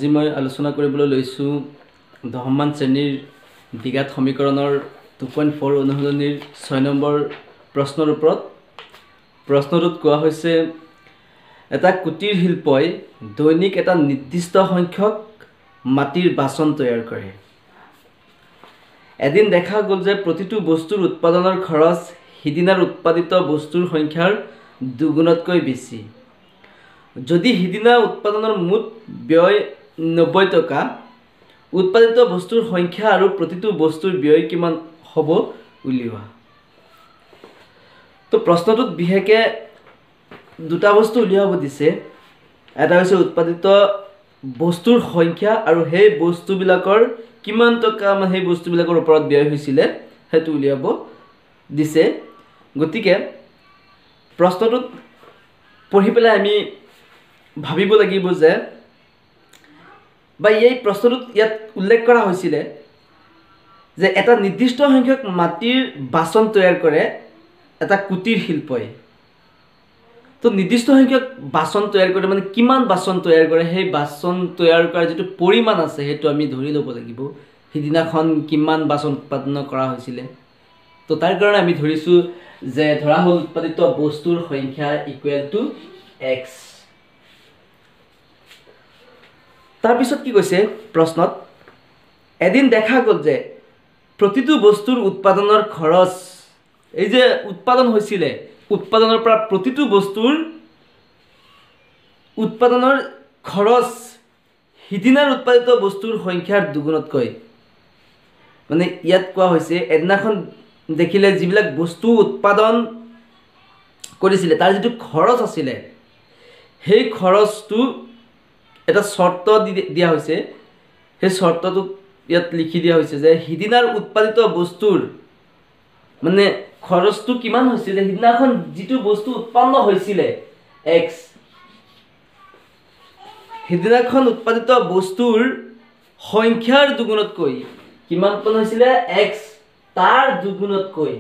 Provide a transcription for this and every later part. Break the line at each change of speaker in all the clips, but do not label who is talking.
আজি মই আলোচনা কৰিবলৈ লৈছোঁ দশমমান শ্ৰেণীৰ দ্বিঘাত সমীকৰণৰ 2.4 অনুশীলনীৰ 6 নম্বৰ প্ৰশ্নৰ ওপৰত। প্ৰশ্নটোত কোৱা হৈছে এটা কুটিৰ শিল্পই দৈনিক এটা নিৰ্দিষ্ট সংখ্যক মাটিৰ বাচন তৈয়াৰ কৰে। এদিন দেখা গ'ল যে প্ৰতিটো বস্তুৰ উৎপাদনৰ খৰচ সিদিনাৰ উৎপাদিত বস্তুৰ সংখ্যাৰ দুগুণতকৈ বেছি। যদি সিদিনা উৎপাদনৰ মুঠ ব্যয় 90 টকা, উৎপাদিত বস্তুৰ সংখ্যা আৰু প্ৰতিটো বস্তুৰ ব্যয় কিমান হ'ব উলিওৱা। তো প্ৰশ্নটোত বিশেষকৈ দুটা বস্তু উলিয়াব দিছে। এটা হৈছে উৎপাদিত বস্তুৰ সংখ্যা আৰু সেই বস্তুবিলাকৰ কিমান টকা মানে সেই বস্তুবিলাকৰ ওপৰত ব্যয় হৈছিলে সেইটো উলিয়াব দিছে। গতিকে প্ৰশ্নটোত পঢ়ি পেলাই আমি ভাবিব লাগিব যে বা এই প্ৰশ্নটোত ইয়াত উল্লেখ কৰা হৈছিলে যে এটা নিৰ্দিষ্ট সংখ্যক মাটিৰ বাচন তৈয়াৰ কৰে এটা কুটিৰ শিল্পই। তো নিৰ্দিষ্ট সংখ্যক বাচন তৈয়াৰ কৰে মানে কিমান বাচন তৈয়াৰ কৰে, সেই বাচন তৈয়াৰ কৰাৰ যিটো পৰিমাণ আছে সেইটো আমি ধৰি ল'ব লাগিব, সিদিনাখন কিমান বাচন উৎপাদন কৰা হৈছিলে। তো তাৰ কাৰণে আমি ধৰিছোঁ যে ধৰা হ'ল উৎপাদিত বস্তুৰ সংখ্যা ইকুৱেল টু এক্স। তাৰপিছত কি কৈছে প্ৰশ্নত, এদিন দেখা গ'ল যে প্ৰতিটো বস্তুৰ উৎপাদনৰ খৰচ, এই যে উৎপাদন হৈছিলে উৎপাদনৰ পৰা প্ৰতিটো বস্তুৰ উৎপাদনৰ খৰচ সিদিনাৰ উৎপাদিত বস্তুৰ সংখ্যাৰ দুগুণতকৈ, মানে ইয়াত কোৱা হৈছে এদিনাখন দেখিলে যিবিলাক বস্তু উৎপাদন কৰিছিলে তাৰ যিটো খৰচ আছিলে সেই খৰচটো এটা চৰ্ত দিয়া হৈছে। সেই চৰ্তটোত ইয়াত লিখি দিয়া হৈছে যে সিদিনাৰ উৎপাদিত বস্তুৰ মানে খৰচটো কিমান হৈছিলে, সিদিনাখন যিটো বস্তু উৎপন্ন হৈছিলে এক্স, সিদিনাখন উৎপাদিত বস্তুৰ সংখ্যাৰ দুগুণতকৈ কিমান উৎপন্ন হৈছিলে এক্স, তাৰ দুগুণতকৈ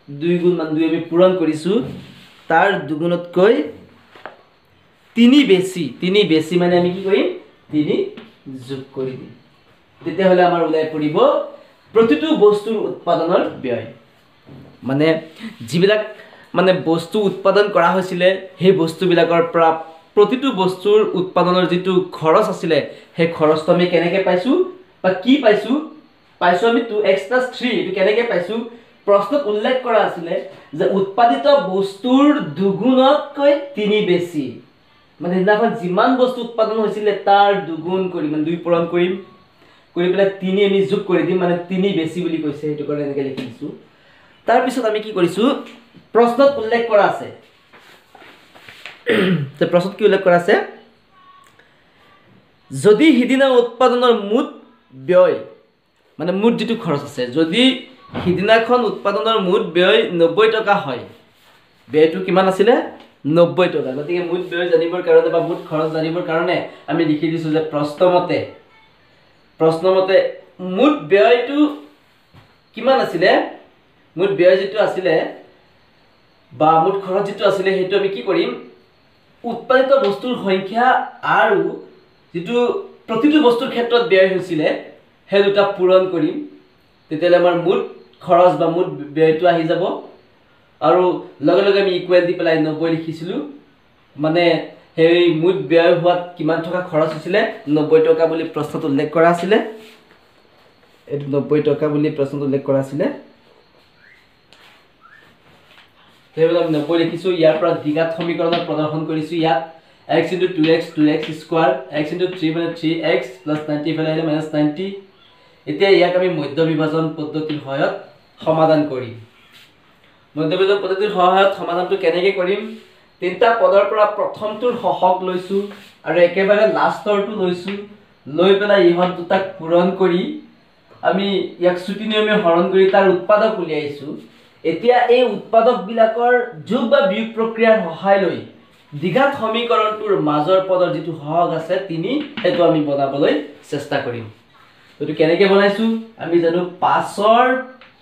দুই গুণ মান দুই আমি পূৰণ কৰিছোঁ, তাৰ দুগুণতকৈ তিনি বেছি, তিনি বেছি মানে আমি কি কৰিম, তিনি যোগ কৰি দিম। তেতিয়াহ'লে আমাৰ ওলাই পৰিব প্ৰতিটো বস্তুৰ উৎপাদনৰ ব্যয়, মানে যিবিলাক মানে বস্তু উৎপাদন কৰা হৈছিলে সেই বস্তুবিলাকৰ পৰা প্ৰতিটো বস্তুৰ উৎপাদনৰ যিটো খৰচ আছিলে সেই খৰচটো আমি কেনেকৈ পাইছোঁ বা কি পাইছোঁ, পাইছোঁ আমি 2x + 3। এইটো কেনেকৈ পাইছোঁ, প্ৰশ্নত উল্লেখ কৰা আছিলে যে উৎপাদিত বস্তুৰ দুগুণতকৈ তিনি বেছি, মানে সেইদিনাখন যিমান বস্তু উৎপাদন হৈছিলে তাৰ দুগুণ কৰি মানে দুই পূৰণ কৰিম, কৰি পেলাই তিনি আমি যোগ কৰি দিম, মানে তিনি বেছি বুলি কৈছে, সেইটো কাৰণে এনেকৈ লিখি দিছোঁ। তাৰপিছত আমি কি কৰিছোঁ, প্ৰশ্নত উল্লেখ কৰা আছে যে প্ৰশ্নত কি উল্লেখ কৰা আছে, যদি সিদিনা উৎপাদনৰ মুঠ ব্যয় মানে মুঠ যিটো খৰচ আছে, যদি সিদিনাখন উৎপাদনৰ মুঠ ব্যয় 90 টকা হয়, ব্যয়টো কিমান আছিলে 90 টকা। গতিকে মুঠ ব্যয় জানিবৰ কাৰণে বা মুঠ খৰচ জানিবৰ কাৰণে আমি লিখি দিছোঁ যে প্ৰশ্নমতে মুঠ ব্যয়টো কিমান আছিলে, মুঠ ব্যয় যিটো আছিলে বা মুঠ খৰচ যিটো আছিলে সেইটো আমি কি কৰিম, উৎপাদিত বস্তুৰ সংখ্যা আৰু যিটো প্ৰতিটো বস্তুৰ ক্ষেত্ৰত ব্যয় হৈছিলে সেই দুটা পূৰণ কৰিম, তেতিয়াহ'লে আমাৰ মুঠ খৰচ বা মুঠ ব্যয়টো আহি যাব। আৰু লগে লগে আমি ইকুৱেল দি পেলাই 90 লিখিছিলোঁ, মানে সেই মুঠ ব্যয় হোৱাত কিমান টকা খৰচ হৈছিলে 90 টকা বুলি প্ৰশ্নত উল্লেখ কৰা আছিলে, এইটো 90 টকা বুলি প্ৰশ্নত উল্লেখ কৰা আছিলে, সেইবিলাক আমি 90 লিখিছোঁ। ইয়াৰ পৰা দ্বিঘাত সমীকৰণত প্ৰদৰ্শন কৰিছোঁ। ইয়াত x into 2x 2x² x into 3 মানে 3x + 90 পেলাই আহিলে -90। এতিয়া ইয়াক আমি মধ্য বিভাজন পদ্ধতিৰ সহায়ত সমাধান কৰিম। মধ্য বিভাজন পদ্ধতিৰ সহায়ত সমাধানটো কেনেকৈ কৰিম, তিনিটা পদৰ পৰা প্ৰথমটোৰ সহগ লৈছোঁ আৰু একেবাৰে লাষ্টৰটো লৈছোঁ, লৈ পেলাই ইহঁত দুটাক পূৰণ কৰি আমি ইয়াক চুটি নিয়মে হৰণ কৰি তাৰ উৎপাদক উলিয়াইছোঁ। এতিয়া এই উৎপাদকবিলাকৰ যোগ বা বিয়োগ প্ৰক্ৰিয়াৰ সহায় লৈ দ্বিঘাত সমীকৰণটোৰ মাজৰ পদৰ যিটো সহগ আছে 3, সেইটো আমি বনাবলৈ চেষ্টা কৰিম। এইটো কেনেকৈ বনাইছোঁ আমি জানো, 5ৰ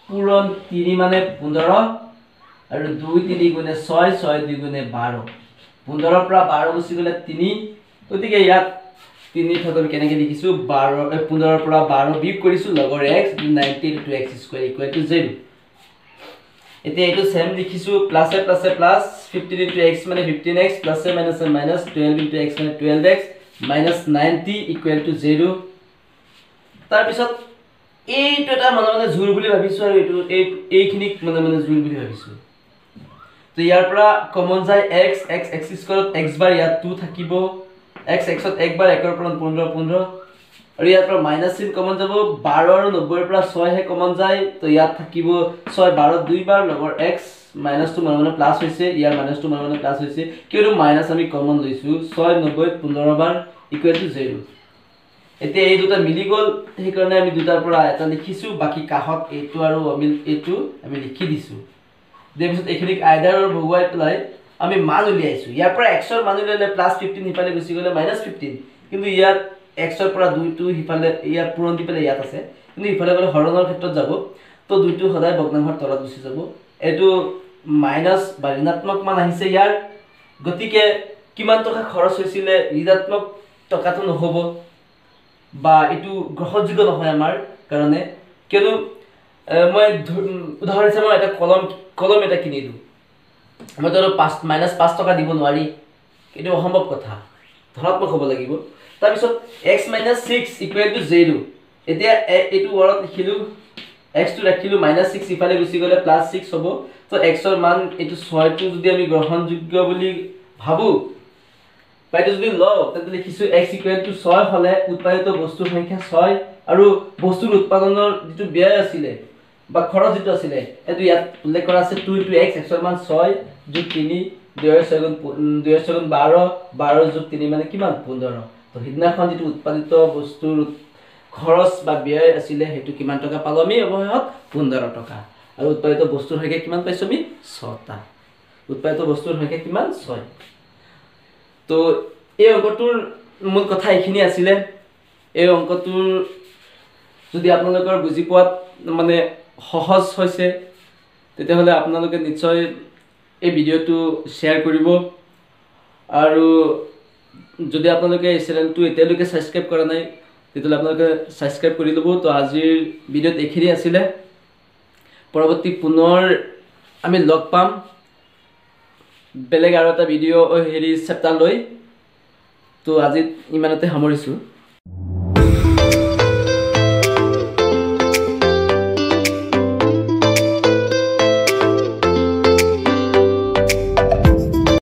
পূৰণ 3 মানে 15 আৰু 2 3 গুণে 6, 6 2 গুণে 12, 15ৰ পৰা 12 গুচি গ'লে 3। গতিকে ইয়াত তিনি ঠাইত আমি কেনেকৈ লিখিছোঁ, 15ৰ পৰা 12 বিয়োগ কৰিছোঁ, লগৰ x 90 two x square equal to 0। এতিয়া এইটো চেম লিখিছোঁ, প্লাছে প্লাছে প্লাছ 15 ইণ্টু এক্স মানে 15x, প্লাছে মাইনাছে মাইনাছ 12 ইণ্টু এক্স মানে 12x minus 90 equal to 0। তাৰপিছত এইটো এটা মানে মানে জোৰ বুলি ভাবিছোঁ আৰু এইটো এইখিনিক মানে মানে জোৰ বুলি ভাবিছোঁ। তো ইয়াৰ পৰা কমন যায় এক্স, এক্স এক্স স্কোৱাৰত এক্স বাৰ, ইয়াত 2 থাকিব, এক্স এক্সত একবাৰ, 1ৰ পৰা 15 15, আৰু ইয়াৰ পৰা মাইনাছ চিন কমন যাব, 12 আৰু 90ৰ পৰা 6হে কমন যায়, তো ইয়াত থাকিব 6 12 দুইবাৰ, লগৰ এক্স মাইনাছটো মানে মানে প্লাছ হৈছে, ইয়াৰ মাইনাছটো মানে মানে প্লাছ হৈছে, কিয়নো মাইনাছ আমি কমন লৈছোঁ, 6 90 15 বাৰ ইকুৱেল টু 0। এতিয়া এই দুটা মিলি গ'ল, সেইকাৰণে আমি দুটাৰ পৰা এটা লিখিছোঁ, বাকী কাষত এইটো আৰু অমিল এইটো আমি লিখি দিছোঁ। দিয়াৰ পিছত এইখিনিক আইডাৰৰ ভগুৱাই পেলাই আমি মান উলিয়াইছোঁ। ইয়াৰ পৰা এক্সৰ মান উলিয়ালে প্লাছ 15 সিফালে গুচি গ'লে মাইনাছ 15, কিন্তু ইয়াত এক্সৰ পৰা 2টো সিফালে ইয়াত পূৰণ দি পেলাই ইয়াত আছে, কিন্তু ইফালে গ'লে হৰণৰ ক্ষেত্ৰত যাব, তো 2টো সদায় ভগ্নাংশৰ তলত গুচি যাব। এইটো মাইনাছ বা ঋণাত্মক মান আহিছে ইয়াৰ, গতিকে কিমান টকা খৰচ হৈছিলে ঋণাত্মক টকাটো নহ'ব বা এইটো গ্ৰহণযোগ্য নহয় আমাৰ কাৰণে। কিয়নো মই উদাহৰণ হিচাপে মই এটা কলম এটা কিনিলোঁ, মইতো আৰু -5 টকা দিব নোৱাৰি, এইটো অসম্ভৱ কথা, ধনাত্মক হ'ব লাগিব। তাৰপিছত এক্স মাইনাছ 6 ইকুৱেল টু 0। এতিয়া এইটো ৱাৰত লিখিলোঁ, এক্সটো ৰাখিলোঁ, মাইনাছ 6 ইফালে গুচি গ'লে প্লাছ 6 হ'ব, তো এক্সৰ মান এইটো 6টো যদি আমি গ্ৰহণযোগ্য বুলি ভাবোঁ বা এইটো যদি লওঁ, তেন্তে লিখিছোঁ এক্স ইকুৱেল টু 6 হ'লে উৎপাদিত বস্তুৰ সংখ্যা 6 আৰু বস্তুৰ উৎপাদনৰ যিটো ব্যয় আছিলে বা খৰচ যিটো আছিলে সেইটো ইয়াত উল্লেখ কৰা আছে 2 ইণ্টু এক্স, এক্সৰ মান 6 যোগ 3, 2 6 গুণ 2 6 গুণ 12, 12 যোগ 3 মানে কিমান 15। তো সিদিনাখন যিটো উৎপাদিত বস্তুৰ খৰচ বা ব্যয় আছিলে সেইটো কিমান টকা পালোঁ আমি অৱশেষত 15 টকা। আৰু উৎপাদিত বস্তুৰ সংখ্যা কিমান পাইছোঁ আমি 6টা, উৎপাদিত বস্তুৰ সংখ্যা কিমান 6। তো এই অংকটোৰ মূল কথা এইখিনি আছিলে। এই অংকটোৰ যদি আপোনালোকৰ বুজি পোৱাত মানে সহজ হৈছে তেতিয়াহ'লে আপোনালোকে নিশ্চয় এই ভিডিঅ'টো শ্বেয়াৰ কৰিব, আৰু যদি আপোনালোকে এই চেনেলটো এতিয়ালৈকে ছাবস্ক্ৰাইব কৰা নাই তেতিয়াহ'লে আপোনালোকে ছাবস্ক্ৰাইব কৰি ল'ব। তো আজিৰ ভিডিঅ'ত এইখিনি আছিলে, পৰৱৰ্তী পুনৰ আমি লগ পাম বেলেগ আৰু এটা ভিডিঅ' হেৰি চেপ্টাৰ লৈ। তো আজি ইমানতে সামৰিছোঁ।